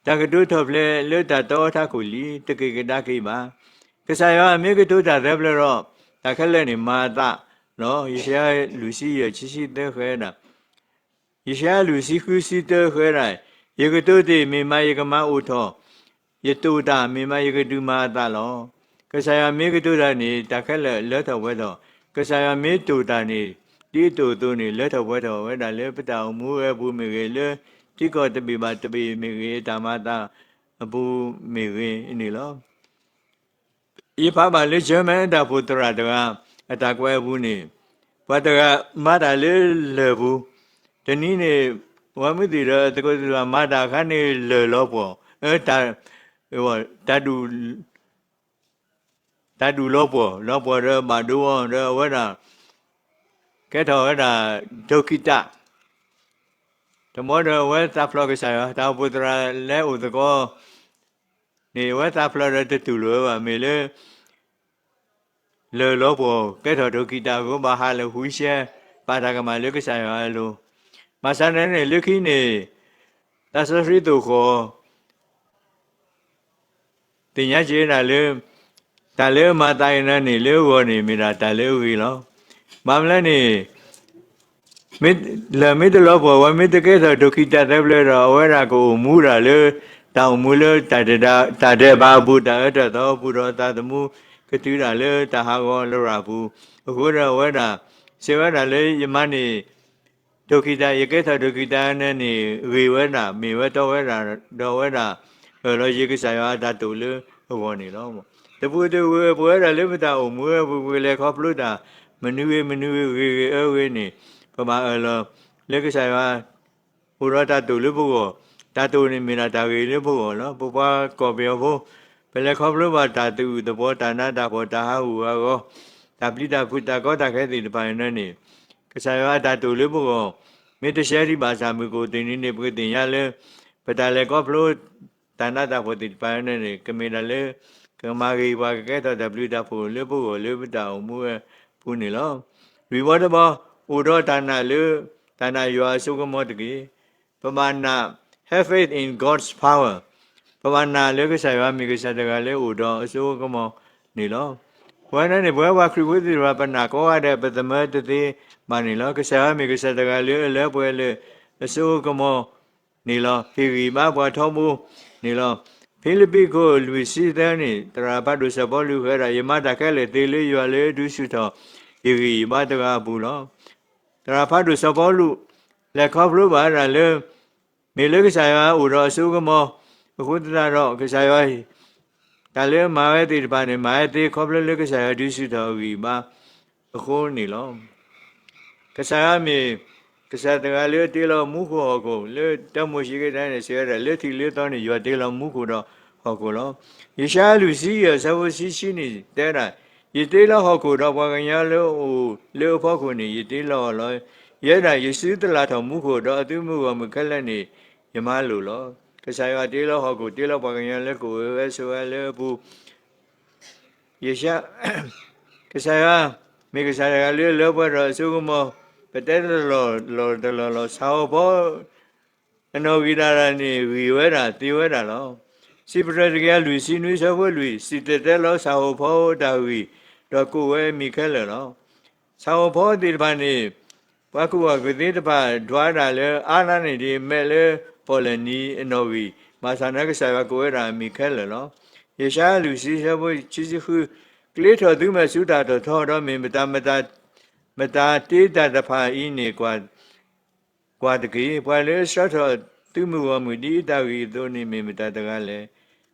တၢ်ကတိၤထီၣ်ဖျဲးလၢတၢ်တီအထးခိၣ်လံ, တက့ၢ်ကဒါက့ၤဘၣ်. ကစၢ်ယွၤမ့ၢ်ကတိၤတၢ်သၢဖျၢၣ်ဒီး တၢ်ခဲလၢာ်န့ၣ်မၤအသးလီၤ. ယၡါယၤလွံၢ်ဆံယဲၢ် ခံဆံသၢဃဲဒၣ် ယၡါယၤလွံၢ်ဆံဃု ဆံသၢဃဲဒၣ်, ယကတိၤတ့ၢ် မ့ၢ်မးယကမၤအိၣ်ထီၣ်, ယတိာ်တၢ် မ့ၢ်မးယကဒုးမၤအသးလီၤ. ကစၢ်ယွၤမ့ၢ်ကတိၤတၢ်န့ၣ် တၢ်ခဲလၢာ်လၢထီၣ်ပှဲၤထီၣ်, ကစၢ်ယွၤမ့ၢ်တိာ်တၢ်န့ၣ် ဒ်အတိာ်အသိးန့ၣ် လၢထီၣ်ပှဲၤထီၣ်ဝဲဒၣ်လၢပတၢ်အိၣ်မူဝဲအပူၤမ့ၢ်ဂ့ၤ, လၢထံကီၢ်တဘ့ၣ်ဘၣ်တဘ့ၣ်မ့ၢ်ဂ့ၤ, အတၢ်မၤအသးအပူၤမ့ၢ်ဂ့ၤန့ၣ်လီၤ. ယဖးဘၣ်လၢ German တၢ်အိၣ်ဖှိၣ်သရၣ်တဂၤ အတၢ်ကွဲးအပူၤန့ၣ်, ပှၤတဂၤမၤတၢ်လၢလၢၢ်ပူၤ, တနံၤန့ၣ် အဝဲမုၢ်သ့ၣ်ဒီးသကိးသ့ၣ်တဖၣ်မၤတၢ်အခါန့ၣ် လၢၢ်လီၤပှီၢ်, တၢ် တၢ်ဒူၣ်လီၤပှီၢ်, လီၤပှီၢ်ဒီးဘၣ်ဒိအီၤဒီးအဝဲဒၣ် ကဲထီၣ်ဝဲဒၣ် ဒိကံတၢ်, တဘျီဒီးအဝဲသးဖျိးကစၢ်ယွၤ, တၢ်အိၣ်ဖှိၣ်သရၣ်လၢအိၣ်သကိးန့ၣ် အဝဲသးဖျိးဒီးတတူၢ်လိာ်ဝဲဘၣ်, မ့ၢ်လၢ လၢၢ်လီၤပှီၢ်ကဲထီၣ်ဒိကံတၢ်အဃိ ဘၣ်ဟးလၢ wheelchair ပာ်တၢ်ကမၣ်လၢကစၢ်ယွၤအလိၤ, ဘၣ်ဆၣ်န့ၣ်န့ၣ် လၢခံန့ၣ် သးစီဆှံသိၣ်ဃီ သ့ၣ်ညါက့ၤဝဲဒၣ်လၢ တၢ်လၢအမၤသးအံၤန့ၣ်န့ၣ် လၢအဂီၢ်န့ၣ် မ့ၢ်ဒၣ်တၢ်လၢအဂ့ၤလီၤ. ဘၣ်မနုၤလဲၣ်န့ၣ် မ့ၢ်လၢမ့ၢ်တလီၤပှီၢ်ဝဲ မ့ၢ်တကဲထီၣ်ဒိၣ်ခံတၢ်သၢဖျၢၣ်ဒီး အဝဲဒၣ်ကအိၣ်မူဒၣ်လၢ တၢ်အိၣ်မူလၢ တၢ်ဒဲးဘးအပူၤ တၢ်အၢတၢ်သီအပူၤဒီး သးသမူကတုၤဒၣ်လၢတၢ်ဟးဂီၤလရာ်အပူၤ, အဃိဒီးအဝဲဒၣ် စံးဝဲဒၣ်လၢယမါန့ၣ် ဒိၣ်ခံတၢ် ယကဲထီၣ်ဒိၣ်ခံတၢ်န့ၣ်န့ၣ် ဂ့ၤဝဲဒၣ် မ့ၢ်ဝဲတီဝဲဒၣ် ဒီးအဝဲဒၣ် အၢၣ်လီၤယံၤကစၢ်ယွၤအတၢ်တိာ်လၢအဂီၢ်န့ၣ်လီၤ. တပူၤတဂ့ၤ ပဝဲဒၣ်လၢပတၢ်အိၣ်မူဝဲပူၤ ပလဲၤခီဖျိတၢ် မနုၤဂ့ၤမနုၤဂ့ၤ ဂ့ၤဂ့ၤအၢဂ့ၤန့ၣ် ပဘၣ်အၢၣ်လီၤလၢကစၢ်ယွၤ အိၣ်ဒီးတၢ်တိာ်လၢပဂီၢ်, တၢ်တိာ်န့ၣ်မ့ၢ်ဒၣ်တၢ်ဂ့ၤလၢပဂီၢ်လီၤ. ပပှၤကီၢ်ပယီၤဖိ ပလဲၤခီဖျိဘၣ်တၢ်သအုးသဘီ တၢ်နးတၢ်ဖှီၣ် တၢ်ဟးဂူာ်ဟးဂီၤ တၢ်ပျံၤတၢ်ဖုး တၢ်ကီတၢ်ခဲသ့ၣ်တဖၣ်န့ၣ်န့ၣ် ကစၢ်ယွၤအတၢ်တိာ်လၢပဂီၢ် မ့ၢ်တရှဲဒံးဘၣ်ဆၣ် မုၢ်ကအိၣ်တနံၤန့ၣ် ပကသ့ၣ်ညါလၢ ပတၢ်လဲၤခီဖျိ တၢ်နးတၢ်ဖှီၣ်သ့ၣ်တဖၣ်န့ၣ်န့ၣ် ကမ့ၢ်ဒၣ်လၢ ကမၤဂ့ၤပှၤ ကကဲထီၣ်တၢ်ဘျုးတၢ်ဖှိၣ်လၢပဂီၢ်လၢပတၢ်အိၣ်မူဝဲအပူၤန့ၣ်လီၤ. လွံၢ်ဘီတဘီ အိၣ်ဒီးတၢ်နာ်လၢ တၢ်နာ်ယွၤအစိကမီၤတက့ၢ်. ပဘၣ်နာ် have faith in God's power ပဘၣ်နာ်လၢကစၢ်ယွၤမ့ၢ်ကစၢ်တဂၤလၢအိၣ်ဒီးအစိကမီၤန့ၣ်လီၤ. ပဝဲဒၣ်န့ၣ် ပဝဲပှၤခရံာ်ဖိသ့ၣ်တဖၣ် ပနာ်ကိးဂၤဒဲး ပသမၢတသ့ဘၣ်န့ၣ်လီၤ. ကစၢ်ယွၤမ့ၢ်ကစၢ်တဂၤလၢအလၢပှဲၤလၢအစိကမီၤန့ၣ်လီၤ. ဟ့ၣ်ဂံၢ်ဘါပှၤထီဘိန့ၣ်လီၤ. ဖံလံးပံးခိၣ်လွံၢ်ဆံသၢန့ၣ် သရၣ်ဖးဒိၣ်စီၤပီလူးဃဲဒၣ် ယမၤတၢ်ခဲလၢာ်သ့လၢယွၤလၢဒုးဆူၣ်ထီၣ် ယဂံၢ်ယဘါတဂၤအပူၤလီၤ. သရၣ်ဖးဒိၣ်စီၤပီလူး လဲၤခီဖျိဘၣ်ဝဲဒၣ်လၢ မ့ၢ်လၢကစၢ်ယွၤအိၣ်ဒီးအစိကမီၤ အဃိသတးဒီး ကစၢ်ယွၤ တၢ်လၢအမၤဝဲသ့ၣ်တဖၣ်န့ၣ် မၤဝဲသ့ခီဖျိလၢကစၢ်ယွၤဒုးဆူၣ်ထီၣ်အဂံၢ်အဘါအဃိန့ၣ်လီၤ. ကစၢ်ယွၤမ့ၢ် ကစၢ်တဂၤလၢအတ့လီၤမူခိၣ်ဟီၣ်ခိၣ် လၢတၢမိၤၡ့ကတဲန့ၣ် စံးဝဲဒၣ် လၢထံးလၢသီန့ၣ် ယွၤတ့လီၤမူခိၣ်ဒီးဟီၣ်ခိၣ်လီၤ. ယၡါယၤလွံၢ်ဆံယဲၢ် အဆၢဖိဆံဆံန့ၣ် တဲဒၣ်, ယတ့လီၤဟီၣ်ခိၣ်ဒီးပှၤကညီလၢအအိၣ်လၢအဖီခိၣ်န့ၣ် ယတ့လီၤအီၤလီၤ. ယဲဒၣ် ယစုသလၣ်ထီၣ်မူခိၣ် ဒီးအသုးမုၢ်ဂီၢ်မုၢ်ခဲလၢာ်န့ၣ် ယမၤလိာ်လီၤ. ကစၢ်ယွၤတ့လီၤဟီၣ်ခိၣ် တ့လီၤပှၤကညီလၢကအိၣ်ဝဲဆိးဝဲလၢအပူၤ ယၡါ ကစၢ်ယွၤ မ့ၢ်ကစၢ်တဂၤလၢအလၢပှဲၤဒီးအစိကမီၤ, ပတဲတလီၢ်လီၢ်တလီၢ်လီၤ. ဆၣ်ဟီၣ်ဖီ အနီၣ်ဂံၢ်ဒၣ်တၢ်န့ၣ် ဂံၢ်ဝဲဒၣ်သ့ဝဲဒၣ်လီၤ. စံးပတြၢၤတကယၤလွံၢ်ဆံနွံ ဆၢဖိလွံၢ်, စံၣ်တဲၤတဲလီၤဆၣ်ဟီၣ်ဖီအတၢ်ဂံၢ်, ဒီးကိးဝဲအမံၤခဲလၢာ်လီၤ. ဆၣ်ဟီၣ်ဖီသ့ၣ်တဖၣ်န့ၣ် ပှၤကူၣ်ဘၣ်ကူၣ်သ့တဖၣ် ဒွးဒၣ်လၢအါန့ၢ်ဒံး မဲးလၢပီၣ်လဲၣ်နံၤအနီၣ်ဂံၢ်, ဘၣ်ဆၣ်န့ၣ်ကစၢ်ယွၤကိးဝဲဒၣ်အမံၤခဲလၢာ်လီၤ. ယၡါယၤလွံၢ်ဆံ ဆၢဖိခံဆံဃု, ကျ့ထီၣ်သုမဲာ်ဆူတၢ်ထီၣ်ထီ ဒီးမ့ၢ်မတၤ မတၤတ့တၢ်တဖၣ်အံၤန့ၣ် ကွၢ်တက့ၢ်. ပှၤလၢအဆှၢထီၣ်သုးမုၢ်ဂီၢ်မုၢ် ဒ်အတၢ်ဂံၢ်အသိးန့ၣ် မ့ၢ်မတၤတဂၤလဲၣ်.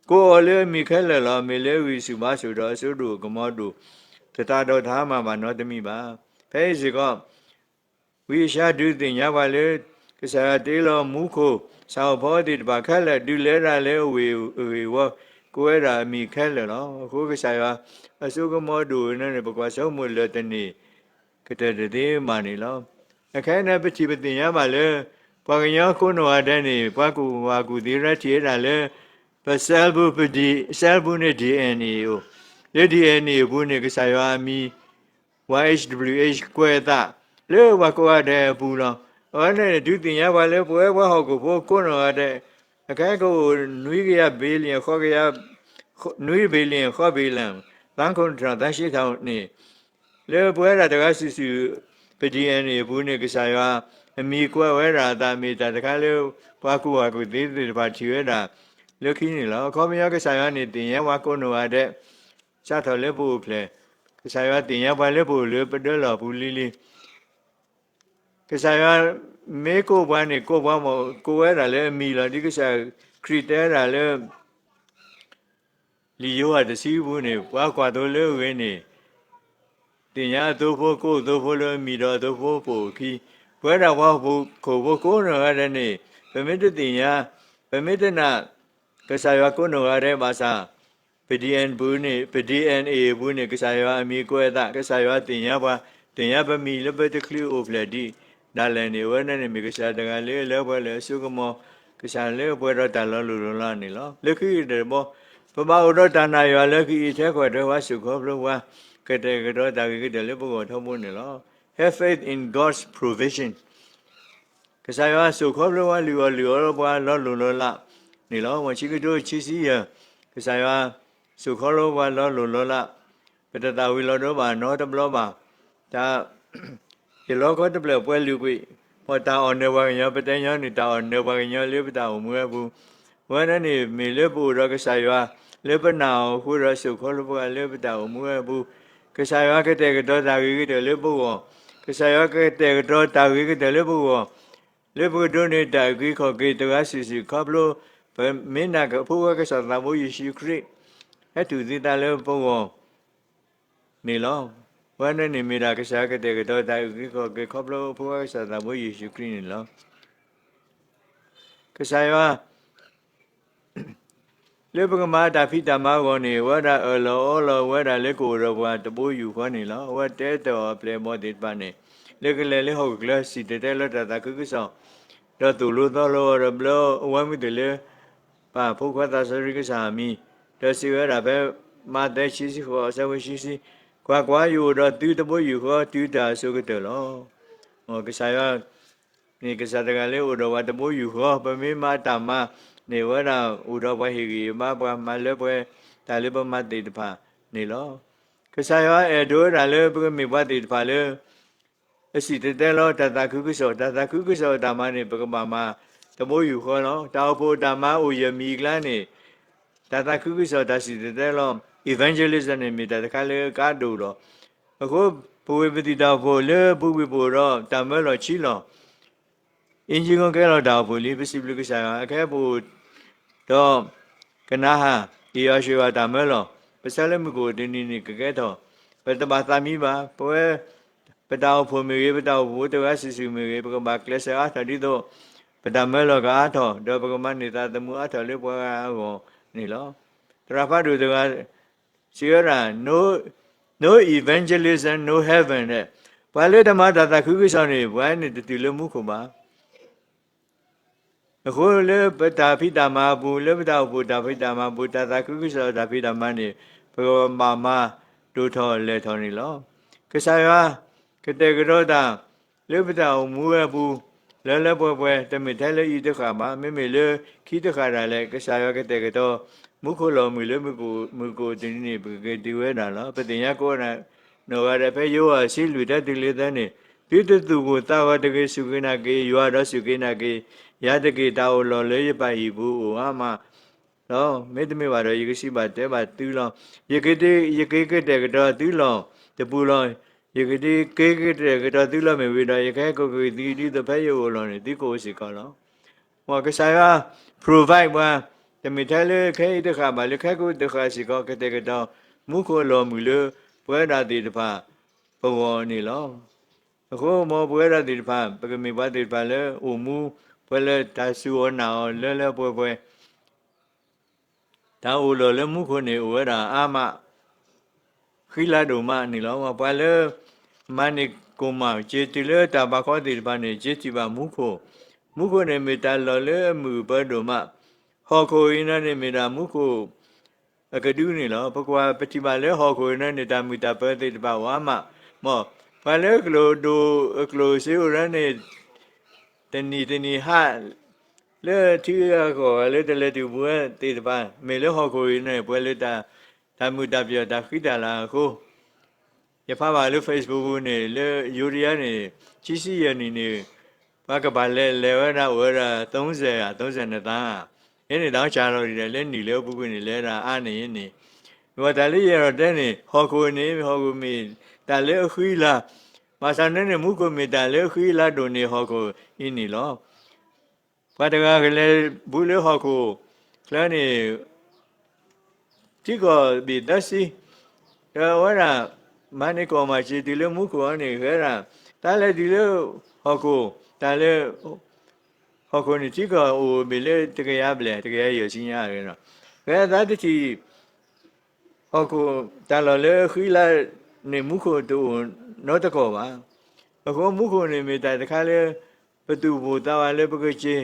ကိးအီၤလၢအမံၤခဲလၢာ်လီၤ. မ့ၢ်လၢအဂံၢ်ဆူၣ်ဘါဆူၣ်ဒီး အစိဒိၣ်အကမီၤဒိၣ် တသးဒီးတဟါမၢ်ဘၣ်နီတမံၤဘၣ်. ဖဲအံၤစ့ၢ်ကီး ဝံယၡါယၤဒုးသ့ၣ်ညါပှၤလၢ ကစၢ်ယွၤတ့လီၤမူခိၣ် ဆၣ်ဟီၣ်ဖီသ့ၣ်တဖၣ်ခဲလၢာ် ဒုးလဲၤဒၣ်လၢအဝ့ၢ်အဂ့ၢ်ဝီ ကိးဝဲဒၣ်အမံၤခဲလၢာ်လီၤ. အဃိကစၢ်ယွၤအစိကမီၤဒိၣ်န့ၣ် ပကွၢ်ဆိကမိၣ်လၢာ်တန့ၢ်ကတၢၢ်တသ့ဘၣ်န့ၣ်လီၤ. အခဲအံၤန့ၣ် ပထံၣ်ပသ့ၣ်ညါဘၣ်လၢ ပှၤကညီကိးနီၢ်ဂၤဒဲးန့ၣ် ပှၤကူၣ်ဘၣ်ကူၣ်သ့ရဲထံၣ်ဝဲဒၣ်လၢ ပ cell ပူၤ ပ D- cell ပူၤန့ၣ် DNA အိၣ်, လၢ DNA အပူၤန့ၣ် ကစၢ်ယွၤအမံၤ YHWH ကွဲးအသးလၢပှၤကိးဂၤဒဲးအပူၤလီၤ. အဝဲန့ၣ်ဒုးသ့ၣ်ညါပှၤလၢပဝဲပှၤဟီၣ်ခိၣ်ဖိကိးနီၢ်ဂၤဒဲး အခဲကအိၣ်နွံကယၤ billion ဃီကယၤ နွံ billion ဃီ billion သန်းခုနစ်ထောင် သန်းရှစ်ထောင်န့ၣ် လၢပဝဲဒၣ်တဂၤစုာ်စုာ် ပ DNA အပူၤန့ၣ် ကစၢ်ယွၤအမံၤကွဲးဝဲဒၣ်အသး မ့ၢ်တၢ်တခါလၢ ပှၤကူၣ်ဘၣ်ကူၣ်သ့သ့ၣ်တဖၣ်ထံၣ်ဝဲဒၣ်လၢခံန့ၣ်လီၤ. အခီပညီကစၢ်ယွၤန့ၣ် သ့ၣ်ညါပှၤကိးနီၢ်ဂၤဒဲး စးထီၣ်လၢပအိၣ်ဖျဲၣ်, ကစၢ်ယွၤသ့ၣ်ညါပှၤလၢပအိၣ်လၢပဒၢလီၢ်ပူၤလံၤလံၤ ကစၢ်ယွၤမ့ၢ်ကိးပှၤန့ၣ် ကိးပှၤမ့ၢ် ကိးဝဲဒၣ်လၢအမံၤလီၤ. ဒ်ကစၢ်ခရံာ်တဲဝဲဒၣ်လၢ လံာ်ယိၤဟၣ်တဆံပူၤန့ၣ် ပှၤကွၢ်သိလၢအဂ့ၤန့ၣ် သ့ၣ်ညါအသိဖိ ကိးအသိဖိလၢအမံၤဒီးအသိဖိပအိၣ်အခံ, ပဝဲဒၣ်ပှၤဟီၣ်ခိၣ်ဖိကိးနီၢ်ဂၤဒဲးန့ၣ် ပမ့ၢ်တသ့ၣ်ညါ ပမ့ၢ်တနာ် ကစၢ်ယွၤကိးနီၢ်ဂၤဒဲးဘၣ်ဆၣ် ပ DNA ပူၤန့ၣ် ပ DNA အပူၤန့ၣ် ကစၢ်ယွၤအမံၤကွဲးအသး ကစၢ်ယွၤသ့ၣ်ညါပှၤ သ့ၣ်ညါပမံၤလၢပတချုးအိၣ်ဖျဲၣ်ဒံးဒၣ်လဲာ်န့ၣ် အဝဲန့ၣ်န့ၣ်မ့ၢ်ကစၢ်တဂၤလၢအလၢပှဲၤလၢအစိကမီၤ ကစၢ်လၢအပှဲၤဒီးတၢ်လီၤလိၢ်လီၤလးန့ၣ်လီၤ. လၢခံကတၢၢ်တဘီ ပဘၣ်အိၣ်ဒီးတၢ်နာ်ယွၤလၢကအံးထွဲကွၢ်ထွဲပှၤ စူၢ်ခီဖျိပှၤ ကတဲာ်ကတီၤတၢ်ဂ့ၤကတၢၢ်လၢပဂီၢ်ထီဘိန့ၣ်လီၤ. Have faith in God's provision. က ကစၢ်ယွၤစိာ်ခီဖျိပှၤ လုၢ်အီၣ်လုၢ်အီလီၤပှၤလီၤလိၢ်လီၤလးန့ၣ်လီၤ. မ်ဆံကတိၤဆံဆံယဲၢ်, ကစၢ်ယွၤစိာ်ခီဖျိပှၤလီၤလိၢ်လီၤလး, ပတသၣ်ဝံၤလီၤဒိဘၣ်နီတဘျီဘၣ်. တၢ် ယလီခီတဖျၢၣ်ပှဲၤလုာ်ကွံာ်, မ်တၢ်အီၣ်နၢၤပှၤကညီ ပတဲညီန့ၣ် တၢ်အီၣ်နၢၤပှၤကညီလၢပတၢ်အိၣ်မူအပူၤ, အဝဲန့ၣ်န့ၣ် မ့ၢ်လၢပအိၣ်ဒီးကစၢ်ယွၤ လၢပနာ်အီၤအဃိဒီး စိာ်ခီဖျိပှၤလၢပတၢ်အိၣ်မူအပူၤ, ကစၢ်ယွၤကတဲာ်ကတီၤတၢ်ဂ့ၤကတၢၢ်လၢပဂီၢ်, ကစၢ်ယွၤကတဲာ်ကတီၤတၢ်ဂ့ၤကတၢၢ်လၢပဂီၢ် လၢပကဒိးန့ၢ်တၢ်အုၣ်က့ၤခီၣ်က့ၤတဂၤစုာ်စုာ်ခီဖျိ ပမ့ၢ်နာ်ကဖိခွါကစၢ်သးဘိယ့ၣ်ၡူးခရံာ် ဟဲတူၢ်သံသးလၢပဂီၢ် န့ၣ်လီၤ. အဝဲန့ၣ်န့ၣ်မ့ၢ်ဒၣ်ကစၢ်ယွၤကတဲာ်ကတီၤတၢ်အုၣ်က့ၤခီၣ်က့ၤခီဖျိဖိခွါကစၢ်သးဘိယ့ၣ်ၡူးခရံာ်န့ၣ်လီၤ. ကစၢ်ယွၤ လၢပကမၤတၢ်ဖံးတၢ်မၤအဂီၢ်န့ၣ် အဝဲဒၣ်အၢၣ်လီၤအီလီၤဝဲဒၣ်လၢကအိၣ်ဒီးပှၤတဘိယူၢ်ဃီန့ၣ်လီၤ. အဝဲတဲတၢ်အီၤအပျဲၢ်အဘီၣ်သ့ၣ်တဖၣ်န့ၣ် လၢကလဲၤလၢဟီၣ်ခိၣ်ချၢ စံၣ်တဲၤတဲလီၤတၢ်သးခုကစီၣ်, ဒီးသိၣ်လိသီလိအီၤဒီးဘျၢအဝဲမုၢ်တ့ၢ်လၢ ပၢ်ဖိခွါသးစီဆှံကစၢ်အမံၤ, ဒီးစံးဝဲဒၣ်ဖဲမးသဲခံဆံဃိး အဆၢဖိခံဆံ, ကွၢ်ကွၢ်, ယအိၣ်ဒီးသုတဘိယူၢ်ဃီ တုၤတၢ်အစိၤကတၢၢ်လီၤ. ကစၢ်ယွၤ န့ၣ်ကစၢ်တဂၤလၢအိၣ်ဒီးပှၤတဘိယူၢ်ဃီ, ပမ့ၢ်မၤတၢ်မၤန့ၣ် အဝဲဒၣ်အိၣ်ဒီးပှၤဟ့ၣ်ဂံၢ်ဟ့ၣ်ဘါပှၤ မၤလၢပှဲၤတၢ်လၢပမၤသ့ၣ်တဖၣ်န့ၣ်လီၤ. ကစၢ်ယွၤအဲၣ်ဒိးဝဲဒၣ်လၢပကမ့ၢ်ပှၤသ့ၣ်တဖၣ်လၢ အစံၣ်တဲၤတဲလီၤတၢ်သးခုကစီၣ်, တၢ်သးခုကစီၣ်အတၢ်မၤန့ၣ် ပကဘၣ်မၤတဘိယူၢ်ဃီလီၤ. တၢ်အိၣ်ဖှိၣ်အတၢ်မၤအိၣ်ယဲၢ်မံၤအကျါန့ၣ် တၢ်သးခုကစီၣ်တၢ်စံၣ်တဲၤတဲလီၤ evangelism န့ၣ်မ့ၢ်တၢ်တခါလၢအကါဒိၣ်ဒီး အဃိ ပဝဲပသူၣ်တၢ်အိၣ်ဖှိၣ်လၢပူၤကွံာ်ပအိၣ်ဒီးတၢ်မၢလီၤဆံးလီၤ အ့ၣ်ကၠံကီကဲလီၤတၢ်အိၣ်ဖှိၣ်လံ ပစံးဘျုးကစၢ်ယွၤ အခဲအံၤပအိၣ်ဒီး ကနၤဟၣ် က့ၤအီၤဆှံဘၣ်တၢ်မၢလီၤ ပဆၢလၢမုၢ်ကအိၣ်တနံၤန့ၣ်ကကဲထီၣ် ပတဘၣ်သးမံဘၣ် ပဝဲ ပတၢ်အိၣ်ဖှိၣ်မ့ၢ်ဂ့ၤ ပတၢ်အိၣ်ဖှိၣ်ဖိတဂၤစုာ်စုာ်မ့ၢ်ဂ့ၤ ပကဘၣ်ကျဲးစၢးအါထီၣ်ဒ်သိး ပတၢ်မၢလီၤကအါထီၣ် ဒီးပကမၤန့ၢ်သးသမူအါထီၣ်လၢပှၤဂၤအဂီၢ်န့ၣ်လီၤ. သရၣ်ဖးဒိၣ်တဂၤ စံးဝဲဒၣ် no, no evangelism, no heaven ပှၤလၢတမၤတၢ်သးခုကစီၣ်န့ၣ် ပှၤန့ၣ်တတုၤလၢမူခိၣ်ဘၣ်. အဃိလၢပတၢ်ဖံးတၢ်မၤအပူၤ လၢပတၢ်အိၣ်ဖှိၣ်တၢ်ဖံးတၢ်မၤအပူၤ တၢ်သးခုကစီၣ်တၢ်ဖံးတၢ်မၤန့ၣ် ပကဘၣ်မၤဒိၣ်ထီၣ်လဲၢ်ထီၣ်န့ၣ်လီၤ. ကစၢ်ယွၤ ကတဲာ်ကတီၤတၢ် လၢပတၢ်အိၣ်မူဝဲအပူၤ လၢလၢပှဲၤပှဲၤ တမ့ၢ်ထဲလၢအံၤတဃၣ်ဘၣ် မ့မ့ၢ်လၢခံတဃၣ်ဒၣ်လဲာ် ကစၢ်ယွၤကတဲာ်ကတီၤ မူခိၣ်လီၤမုၢ်လၢမုၢ်ကအိၣ်တနံၤန့ၣ် ပကက့ၤတုၤဝဲဒၣ်လီၤ. ပသ့ၣ်ညါကိးဂၤ နီၢ်ဂၤဒဲး ဖဲယိၤဟၣ်အဆံလွံၢ် တၢတုၤလၢသၢန့ၣ် သုတသူၣ်ကိၢ်သးဂီၤတဂ့ၤ စူၢ်က့ၤနာ်က့ၤယွၤဒီးစူၢ်က့ၤနာ်က့ၤယၤတက့ၢ်. တၢ်အိၣ်လီၢ်လၢယပၢ်ဟံၣ်ပူၤအိၣ်အါမးလီၤ. မ့တမ့ၢ်ဘၣ်ဒီး ယကစံးဘၣ်တဲဘၣ်သုလီၤ. ယက့ၤ, ယက့ၤကတဲာ်ကတီၤသုလီၢ်တပူၤလီၤ. ယက့ၤက့ၤကတဲာ်ကတီၤသုလီၢ်မ့ၢ်ဝံၤဒီး ယကဟဲကိးက့ၤသုဒ်သိးဖဲယအိၣ်အလီၢ်န့ၣ် သုကအိၣ်စ့ၢ်ကီးလီၤ. မ်ကစၢ်ယွၤ provide ပှၤ တမ့ၢ်ထဲလၢခဲအံၤတဃၣ်ဘၣ် လၢခဲကိာ်တဃၣ်စ့ၢ်ကီး ကတဲာ်ကတီၤ မူခိၣ်လီၤမုၢ်လၢပဝဲဒၣ်သ့ၣ်တဖၣ် ပဂီၢ်န့ၣ်လီၤ. အဃိမ်ပဝဲဒၣ်သ့ၣ်တဖၣ် ပကမ့ၢ်ပှၤသ့ၣ်တဖၣ်လၢအိၣ်မူ ပှၤလၢတၢ်စူၢ်အီၤနာ်အီၤလၢလၢပှဲၤပှဲၤ တၢ်အိၣ်လီၢ်လၢမူခိၣ်န့ၣ် အိၣ်ဝဲဒၣ်အါမး ဃံလၤဒိၣ်မးန့ၣ်လီၤ. ပှၤလၢ မၤန့ၢ်ကိၢ်မး က့ၤတုၤလၢတၢ်ဘၣ်ခီသ့ၣ်တဖၣ်န့ၣ် က့ၤထံၣ်ဘၣ်မူခိၣ်, မူခိၣ်န့ၣ်မ့ၢ်တၢ်လီၢ်လၢအမုာ်အပၢၤဒိၣ်မး, ဟီၣ်ခိၣ်အံၤန့ၣ်န့ၣ်မ့ၢ်ဒၣ်မူခိၣ် အကဒုန့ၣ်လီၤ. ပကွၢ်ပထံၣ်ဘၣ်လၢဟီၣ်ခိၣ်အံၤန့ၣ်န့ၣ် တၢ်မုာ်တၢ်ပၢၤသ့ၣ်တဖၣ်အိၣ်အါမး, မ်ပှၤလၢအကျိၣ်ဒိၣ်အကျိၣ်စ့အိၣ်န့ၣ်န့ၣ် တနံၤတနံၤဟး လၢထံဂၤကီၢ်ဂၤလၢတလဲၤတုၤဘူးဝဲသ့ၣ်တဖၣ် မ့ၢ်လၢဟီၣ်ခိၣ်အံၤန့ၣ် ပှၤလၢတၢ်မုာ်တၢ်ပၢၤတၢ်ဃံတၢ်လၤအဃိ ယဖးဘၣ်လၢ Facebook ပူၤန့ၣ် လၢယိၤဒယါန့ၣ် ခံဆံယဲၢ်နံၣ်န့ၣ် ပှၤကဘၣ်လဲၤလဲၤဝဲဒၣ်အိၣ်ဝဲဒၣ် သုံးဆယ် သုံးဆယ်နှစ်သန်း, အန့ၣ်တၢ်ကၢ်လီၤဒ်လဲၣ် လၢနံၣ်လၢအပူၤကွံာ်န့ၣ် လဲၤဒၣ်အါန့ၢ်အန့ၣ်, မ့ၢ်တၢ်လၢယအဲၣ်ဒိးတဲန့ၣ် ဟီၣ်ခိၣ်န့ၣ် ဟီၣ်ခိၣ်မ့ၢ်တၢ်လၢအဃံအလၤ, ဘၣ်ဆၣ်န့ၣ်န့ၣ် မူခိၣ်မ့ၢ်တၢ်လၢအဃံအလၤဒိၣ်န့ၢ်ဟီၣ်ခိၣ်အံၤန့ၣ်လီၤ. ပှၤတဂၤကလဲၤဘူးလၢဟီၣ်ခိၣ်ချၢန့ၣ် ထံကီၢ်ဘ့ၣ်သၢဆံ, ဒီးအဝဲဒၣ် မၤန့ၢ်ကိၢ်မး က့ၤတုၤလၢမူခိၣ်အံၤန့ၣ် ကဲဒၣ် တၢ်လဲၤတုၤလၢဟီၣ်ခိၣ် တၢ်လၢ ဟီၣ်ခိၣ်န့ၣ် ထံကီၢ်အိၣ်ဘ့ၣ်လၢတကယၤဘျဲၣ် တကယၤယဲၢ်ဆံညါအဂ့ၢ်ဒီး ကဲသးတထံၣ် ဟီၣ်ခိၣ်တၢ်လီၢ်လၢအဃံလၤန့ၣ် မူခိၣ်တအိၣ်နီတကီၢ်ဘၣ်. အဃိမူခိၣ်န့ၣ်မ့ၢ်တၢ်တခါလၢ ပသူၣ်ပိၢ်သးဝးလၢပကက့ၤ ဒီး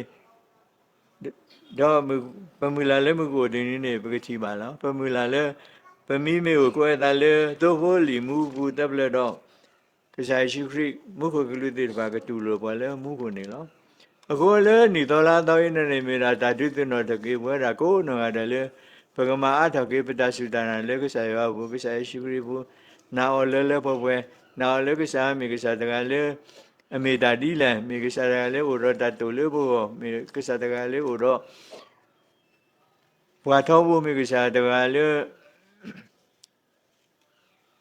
ပမုၢ်လၢ်လၢမုၢ်ကအိၣ်တနံၤန့ၣ် ပကထံၣ်ဘၣ်လီၤ. ပမုၢ်လၢ်လၢ ပမံမ့ၢ်အိၣ်ကွဲးအသးလၢသိဖိလံာ်မူပူၤသၢဖျၢၣ်ဒီး ကစၢ်ယ့ၣ်ၡူးခရံာ် မူခိၣ်ကလူးသ့ၣ်တဖၣ်ကတူၢ်လိာ်ပှၤလၢမူခိၣ်န့ၣ်လီၤ. အဃိလၢနံၣ်သီလါသီအံၤန့ၣ်န့ၣ် မ့ၢ်ဒၣ်တၢ်ဒုးသ့ၣ်နီၣ်ထီၣ်က့ၤပဝဲဒၣ်ကိးနီၢ်ဂၤဒဲးလၢ ပကမၤအါထီၣ်က့ၤပတၢ်စူၢ်တၢ်နာ်လၢကစၢ်ယွၤအပူၤ, ကစၢ်ယ့ၣ်ၡူးခရံာ်အပူၤ, နာ်အီၤလၢလၢပှဲၤပှဲၤ, နာ်အီၤလၢကစၢ်မ့ၢ်ကစၢ်တဂၤလၢ အမ့ၢ်တၢ်ဒ်လဲၣ်, မ့ၢ်ကစၢ်တဂၤလၢအိၣ်ဒီးတၢ်တိာ်လၢပဂီၢ်, မ့ၢ်ကစၢ်တဂၤလၢအိၣ်ဒီး ပှၤထီဘိ, မ့ၢ်ကစၢ်တဂၤလၢ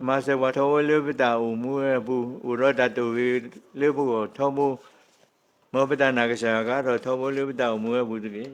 မၤစၢၤပှၤထီဘိလၢပတၢ်အိၣ်မူဝဲအပူၤ, အိၣ်ဒီးတၢ်တိာ်ဂ့ၤလၢပဂီၢ်ထီဘိ, မ်ပတၢ်နာ်ကစၢ်ယွၤကအါထီၣ်ထီဘိလၢပတၢ်အိၣ်မူဝဲအပူၤတက့ၢ်.